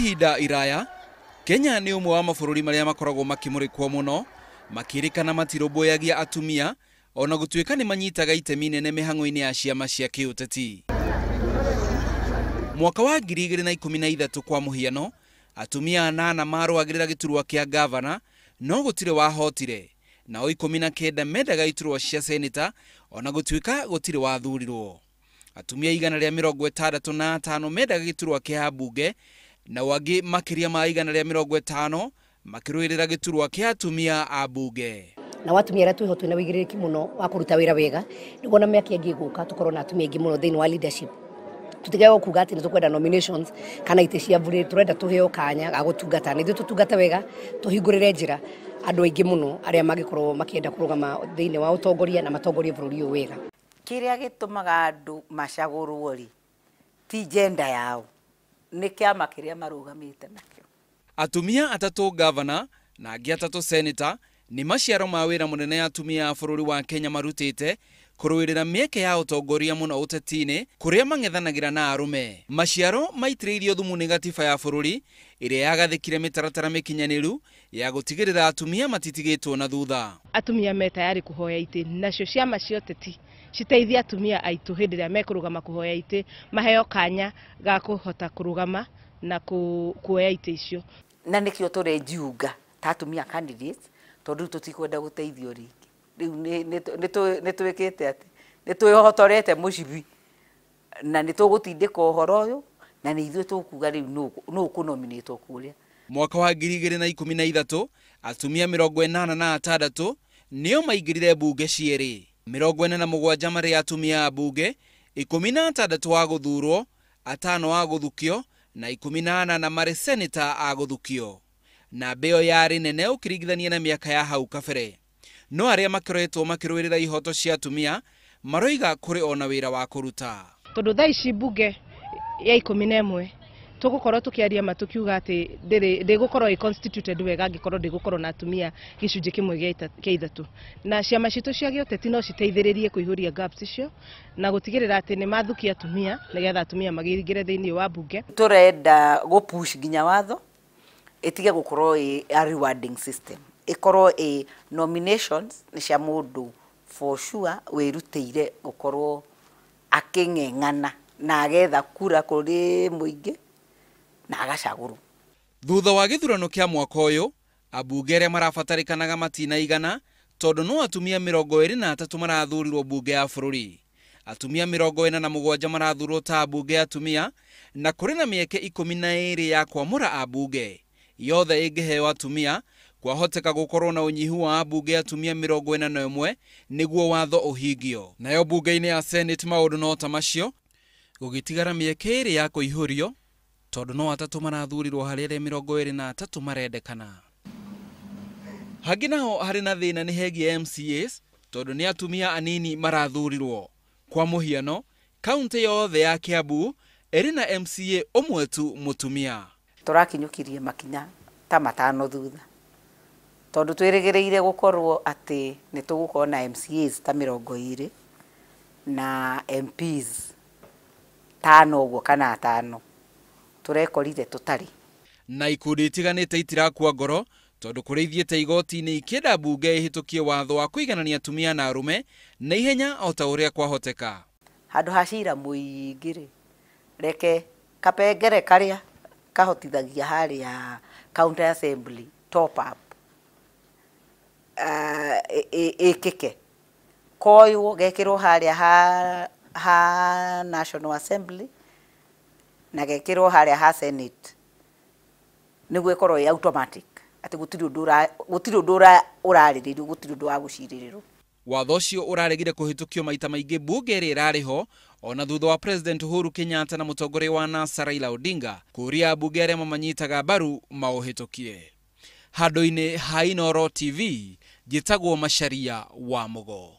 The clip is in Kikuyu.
Ihinda iraya, Kenya nĩ ũmwe wa mabũrũri marĩa makoragwo makĩmũrĩkwo mũno, makĩrĩkana matirũmbũyagia atumia, ona gũtuĩka nĩ manyitaga itemi nene mĩhang'o-inĩ ya ciama cia kĩũteti. Mwaka wa 2013 kwa mũhiano, atumia 8 marũagĩrĩra gĩturwa kĩa gavana, no gũtirĩ wahotire, nao 19 mendaga iturwa cia seneta, ona gũtuĩka gũtirĩ wathurirwo. Atumia 165 mendaga gĩturwa kĩa mbunge, na wangĩ makĩria ma 150 makĩrũĩrĩra gĩturwa kĩa atumia a mbunge. Na atumia arĩa twĩho twĩna wĩigĩrĩrĩki mũno wa kũruta wĩra wega, nĩguo na mĩaka ĩngĩ ĩgũka tũkorwo na atumia aingĩ mũno thĩinĩ wa leadership. Tũtigaga kuga atĩ nĩ tũkwenda nominations kana itĩ cia mbunge, tũrenda tũheo kanya ga gũtungata, na ithuĩ tũtungate wega, tũhingũrĩre njĩra andũ aingĩ mũno arĩa mangĩkorwo makĩenda kũrũgama thĩinĩ wa ũtongoria na matongorie bũrũri ũyũ wega. Kĩrĩa gĩtũmaga andũ macagũrwo rĩ ti gender yao, nĩ kĩama kĩrĩa marũgamĩte nakĩo. Atumia 3 gavana na angĩ 3 seneta nĩ maciaro ma wĩra mũnene atumia a bũrũri wa Kenya marutĩte kũrũĩrĩra mĩeke ya ũtongoria mũno ũteti-inĩ kũrĩa mang'ethanagĩra na arũme. Maciaro maitĩrĩirio thumu nĩ gatiba ya bũrũri ĩrĩa yagathĩkire mĩtaratara mĩkinyanĩru ya gũtigĩrĩra atumia matitigĩtwo na thutha. Atumia me tayari kũhoya itĩ, nacio ciama cia ũteti citeithie atumia aitũ hĩndĩ ĩrĩa mekũrũgama kũhoya itĩ, maheo kanya ga kũhota kũrũgama na kuoya itĩ icio. Na nĩkĩo tũrenjiunga ta atumia candidates, tondũ rĩu tũtikwenda gũteithio rĩngĩ. Rĩu nĩ twĩkĩte atĩ nĩ twĩhotorete mũcibi na nĩ tũgũtindĩka ũhoro ũyũ, na nĩ ithuĩ tũkuga rĩu nũ ũkũnominĩtwo kũrĩa. Mwaka wa 2013 atumia 86 nĩo maingĩrire mbunge cierĩ, 47 marĩ atumia a mbunge, 16 a gũthurwo, 5 a gũthukio na 18 marĩ seneta a gũthukio. Namba ĩyo yarĩ nene ũkĩringithania na mĩaka ya hau kabere. No arĩa makoretwo makĩrũĩrĩra ihoto cia atumia maroiga kũrĩ ona wĩra wa kũruta. Tondũ thaa ici mbunge ya 11 tũgũkorwo tũkĩaria ma tũkiuga atĩ ndĩgũkorwo ĩ constituted wega angĩkorwo ndĩgũkorwo na atumia gĩcunjĩ kĩmwe kĩa 3. Na ciama citũ cia gĩũteti no citeithĩrĩrie kũihũria gaps icio na gũtigĩrĩra atĩ nĩ mathukia atumia nĩgetha atumia magĩingĩre thĩinĩ wa mbunge. Tũrenda gũpush nginya watho ĩtige gũkorwo ĩ a rewarding system, ĩkorwo ĩ nominations nĩ cia mũndũ for sure wĩrutĩire gũkorwo akĩng'eng'ana na agetha kura kũrĩ mũingĩ na agacagũrwo. Thutha wa gĩthurano kĩa mwaka ũyũ, ambunge arĩa marabatarĩkanaga matinaigana tondũ no atumia 23 marathurirwo mbunge ya bũrũri. Atumia 47 marathurwo ta ambunge atumia, na kũrĩ na mĩeke 12 ya kwamũra ambunge. Yothe ĩngĩheo atumia, kwahoteka gũkorwo na ũnyihu wa ambunge atumia 41 nĩguo watho ũhingio. Nayo mbunge-inĩ ya Senate maũndũ no ta macio, gũgĩtigara mĩeke 2 ya kũihũrio tondũ no 3 marathurirwo harĩ arĩa 23 marendekana. Hangĩ naho harĩ na thĩna nĩ hegiĩ MCAs tondũ nĩ atumia anini marathurirwo. Kwa mũhiano, kaunti yothe ya Kiambu ĩrĩ na MCA ũmwe tu mũtumia. Tũrakinyũkirie makinya ta 5 thutha tondũ twĩrĩgĩrĩire gũkorwo atĩ nĩ tũgũkorwo na MCAs ta 20 na MPs 5 ũguo kana 5, tũrekorire tũtarĩ. Na ikundi itiganĩte itirakua ngoro tondũ kũrĩ ithiĩte igoti-inĩ ikĩenda mbunge ĩhĩtũkie watho wa kũiganania atumia na arũme na ihenya o ta ũrĩa kwahoteka. Handũ ha cira mũingĩ rĩ, reke kapengere karĩa kahotithagia harĩa county assembly top up ĩkĩke, koywo gekĩrwo harĩa ha National Assembly na gekĩrwo harĩa ha Senate, nĩguo ĩkorwo ĩ automatic atĩ gũtirĩ ũndũ ũrarĩrĩrio, gũtirĩ ũndũ wa gũcirĩrĩrwo. Watho ũcio ũraregire kũhĩtũkio maita maingĩ mbunge ĩrĩa ĩrarĩ ho ona thutha wa President Uhuru Kenyatta na mũtongoria wa NASA Raila Odinga kũũria ambunge arĩa mamanyitaga mbaru maũhĩtũkie. Handũ-inĩ ha Inooro TV, njĩtagwo Macharia wa Mũgo.